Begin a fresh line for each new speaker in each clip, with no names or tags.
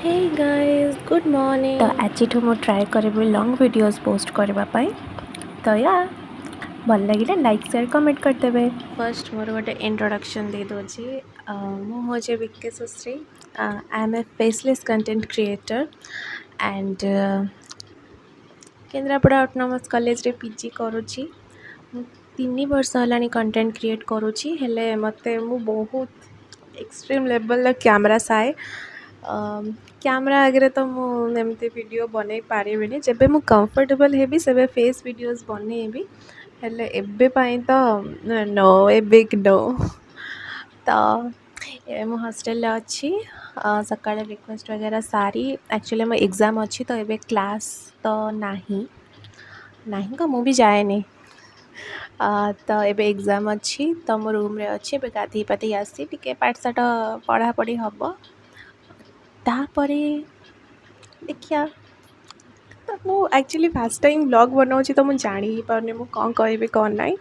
Hey guys, good morning.
ତ ଆଜିଠୁ ମୁଁ ଟ୍ରାଏ କରିବି ଲଙ୍ଗ୍ ଭିଡ଼ିଓଜ୍ ପୋଷ୍ଟ କରିବା ପାଇଁ। ତ ୟା, ଭଲ ଲାଗିଲେ ଲାଇକ୍, ସେୟାର, କମେଣ୍ଟ କରିଦେବେ।
ଫାର୍ଷ୍ଟ ମୋର ଗୋଟେ ଇଣ୍ଟ୍ରୋଡକ୍ସନ୍ ଦେଇଦେଉଛି। ମୁଁ ହେଉଛି ବିକେ ସୁଶ୍ରୀ। I am a faceless content creator and Kendrapara autonomous କଲେଜରେ ପିଜି କରୁଛି। ମୁଁ 3 ବର୍ଷ ହେଲାଣି କଣ୍ଟେଣ୍ଟ କ୍ରିଏଟ୍ କରୁଛି। ହେଲେ ମୋତେ ମୁଁ ବହୁତ ଏକ୍ସଟ୍ରିମ୍ ଲେଭେଲ୍ର କ୍ୟାମେରା ସାଏ। କ୍ୟାମେରା ଆଗରେ ତ ମୁଁ ଏମିତି ଭିଡ଼ିଓ ବନେଇ ପାରିବିନି। ଯେବେ ମୁଁ କମ୍ଫର୍ଟେବଲ୍ ହେବି, ସେବେ ଫେସ୍ ଭିଡ଼ିଓଜ୍ ବନେଇବି। ହେଲେ ଏବେ ପାଇଁ ତ ନୋ, ଏ ବିଗ୍ ନୋ। ତ ଏବେ ମୁଁ ହଷ୍ଟେଲରେ ଅଛି। ସକାଳେ ବ୍ରେକଫାଷ୍ଟ ବଗେରା ସାରି, ଆକ୍ଚୁଆଲି ମୋ ଏକ୍ଜାମ୍ ଅଛି, ତ ଏବେ କ୍ଲାସ୍ ତ ନାହିଁ। ନାହିଁ କଣ, ମୁଁ ବି ଯାଏନି। ତ ଏବେ ଏକ୍ଜାମ୍ ଅଛି, ତ ମୁଁ ରୁମ୍ରେ ଅଛି। ଏବେ ଗାଧେଇ ପାଧେଇ ଆସି ଟିକେ ପାଠଶାଠ ପଢ଼ାପଢ଼ି ହେବ। ତାପରେ ଦେଖିବା। ତ ମୁଁ ଆକ୍ଚୁଆଲି ଫାର୍ଷ୍ଟ ଟାଇମ୍ ବ୍ଲଗ୍ ବନାଉଛି, ତ ମୁଁ ଜାଣି ହିଁ ପାରୁନି ମୁଁ କ'ଣ କହିବି, କ'ଣ ନାହିଁ।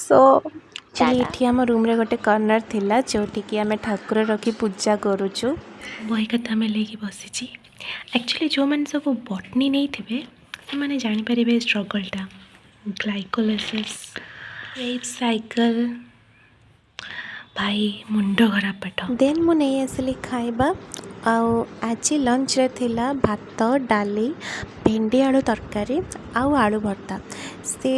ସୋ
ଆକ୍ଚୁଆଲି ଏଠି ଆମ ରୁମ୍ରେ ଗୋଟେ କର୍ଣ୍ଣର ଥିଲା, ଯେଉଁଠିକି ଆମେ ଠାକୁର ରଖି ପୂଜା କରୁଛୁ।
ବହି ଖାତା ମେଲେଇକି ବସିଛି। ଆକ୍ଚୁଆଲି ଯେଉଁମାନେ ସବୁ ବଟନୀ ନେଇଥିବେ, ସେମାନେ ଜାଣିପାରିବେ ଷ୍ଟ୍ରଗଲ୍ଟା। ଗ୍ଲାଇକୋଲାଇସିସ୍, କ୍ରେବ୍ ସାଇକେଲ୍, ଭାଇ ମୁଣ୍ଡ ଖରାପ ପାଠ।
ଦେନ୍ ମୁଁ ନେଇ ଆସିଲି ଖାଇବା। ଆଉ ଆଜି ଲଞ୍ଚରେ ଥିଲା ଭାତ, ଡାଲି, ଭେଣ୍ଡି ଆଳୁ ତରକାରୀ ଆଉ ଆଳୁ ଭର୍ତ୍ତା। ସେ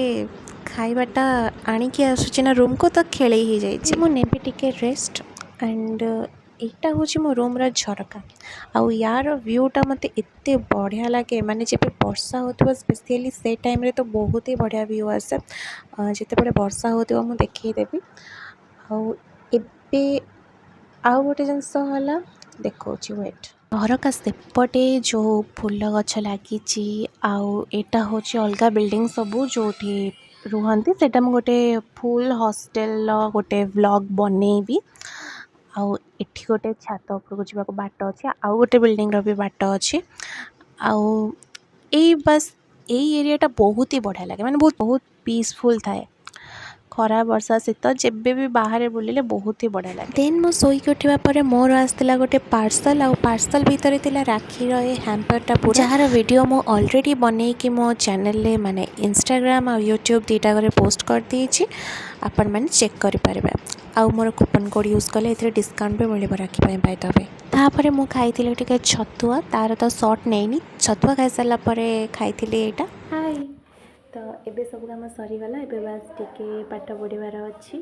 ଖାଇବାଟା ଆଣିକି ଆସୁଛି ନା ରୁମ୍କୁ, ତ ଖେଳେଇ ହେଇଯାଇଛି। ମୁଁ ନେବି ଟିକେ ରେଷ୍ଟ। ଆଣ୍ଡ ଏଇଟା ହେଉଛି ମୋ ରୁମ୍ର ଝରକା ଆଉ ୟାର ଭ୍ୟୁଟା ମୋତେ ଏତେ ବଢ଼ିଆ ଲାଗେ। ମାନେ ଯେବେ ବର୍ଷା ହେଉଥିବ, ସ୍ପେସିଆଲି ସେ ଟାଇମ୍ରେ ତ ବହୁତ ହି ବଢ଼ିଆ ଭ୍ୟୁ ଆସେ। ଯେତେବେଳେ ବର୍ଷା ହେଉଥିବ, ମୁଁ ଦେଖେଇଦେବି। ଆଉ ଏବେ ଆଉ ଗୋଟେ ଜିନିଷ ହେଲା, ଦେଖାଉଛି, ୱେଟ୍। ଝରକା ସେପଟେ ଯେଉଁ ଫୁଲ ଗଛ ଲାଗିଛି ଆଉ ଏଇଟା ହେଉଛି ଅଲଗା ବିଲ୍ଡିଂ ସବୁ ଯେଉଁଠି ରୁହନ୍ତି, ସେଇଟା ମୁଁ ଗୋଟେ ଫୁଲ୍ ହଷ୍ଟେଲର ଗୋଟେ ଭ୍ଲଗ୍ ବନେଇବି। ଆଉ ଏଠି ଗୋଟେ ଛାତ ଉପରକୁ ଯିବାକୁ ବାଟ ଅଛି, ଆଉ ଗୋଟେ ବିଲ୍ଡିଂର ବି ବାଟ ଅଛି। ଆଉ ଏଇ ବାସ୍ ଏଇ ଏରିଆଟା ବହୁତ ହି ବଢ଼ିଆ ଲାଗେ। ମାନେ ବହୁତ ବହୁତ ପିସଫୁଲ୍ ଥାଏ। ଖରା, ବର୍ଷା, ଶୀତ, ଯେବେ ବି ବାହାରେ ବୁଲିଲେ ବହୁତ ହି ବଢ଼ିଆ ଲାଗେ। ଦେନ୍ ମୁଁ ଶୋଇକି ଉଠିବା ପରେ ମୋର ଆସିଥିଲା ଗୋଟେ ପାର୍ସଲ୍। ଆଉ ପାର୍ସଲ୍ ଭିତରେ ଥିଲା ରାକ୍ଷୀର ଏ ହ୍ୟାମ୍ପରଟା ପୁରା, ଯାହାର ଭିଡ଼ିଓ ମୁଁ ଅଲରେଡ଼ି ବନେଇକି ମୋ ଚ୍ୟାନେଲରେ, ମାନେ ଇନଷ୍ଟାଗ୍ରାମ ଆଉ ୟୁଟ୍ୟୁବ୍ ଦୁଇଟାକରେ ପୋଷ୍ଟ କରିଦେଇଛି। ଆପଣମାନେ ଚେକ୍ କରିପାରିବେ। ଆଉ ମୋର କୁପନ୍ କୋଡ଼୍ ୟୁଜ୍ କଲେ ଏଥିରେ ଡିସକାଉଣ୍ଟ ବି ମିଳିବ ରାକ୍ଷୀ ପାଇଁ ପାଇଦେବେ। ତାପରେ ମୁଁ ଖାଇଥିଲି ଟିକେ ଛତୁଆ। ତାର ତ ସର୍ଟ ନେଇନି। ଛତୁଆ ଖାଇସାରିଲା ପରେ ଖାଇଥିଲି ଏଇଟା।
ହାଇ, ତ ଏବେ ସବୁ କାମ ସରିଗଲା। ଏବେ ବାସ୍ ଟିକେ ପାଠ ପଢ଼ିବାର ଅଛି।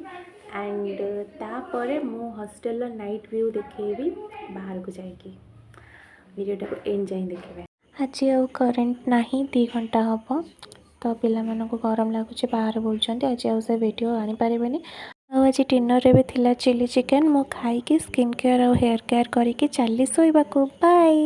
ଆଣ୍ଡ ତାପରେ ମୁଁ ହଷ୍ଟେଲର ନାଇଟ୍ ଭ୍ୟୁ ଦେଖେଇବି ବାହାରକୁ ଯାଇକି। ଭିଡ଼ିଓଟାକୁ ଏଣ୍ଡ ଯାଏଁ ଦେଖିବେ।
ଆଜି ଆଉ କରେଣ୍ଟ ନାହିଁ, 2 ଘଣ୍ଟା ହେବ। ତ ପିଲାମାନଙ୍କୁ ଗରମ ଲାଗୁଛି, ବାହାରେ ବୁଲୁଛନ୍ତି। ଆଜି ଆଉ ସେ ଭିଡ଼ିଓ ଆଣିପାରିବେନି। ଆଉ ଆଜି ଡିନରରେ ବି ଥିଲା ଚିଲି ଚିକେନ୍। ମୁଁ ଖାଇକି ସ୍କିନ୍ କେୟାର୍ ଆଉ ହେୟାର୍ କେୟାର୍ କରିକି ଚାଲି ଶୋଇବାକୁ। ବାଏ।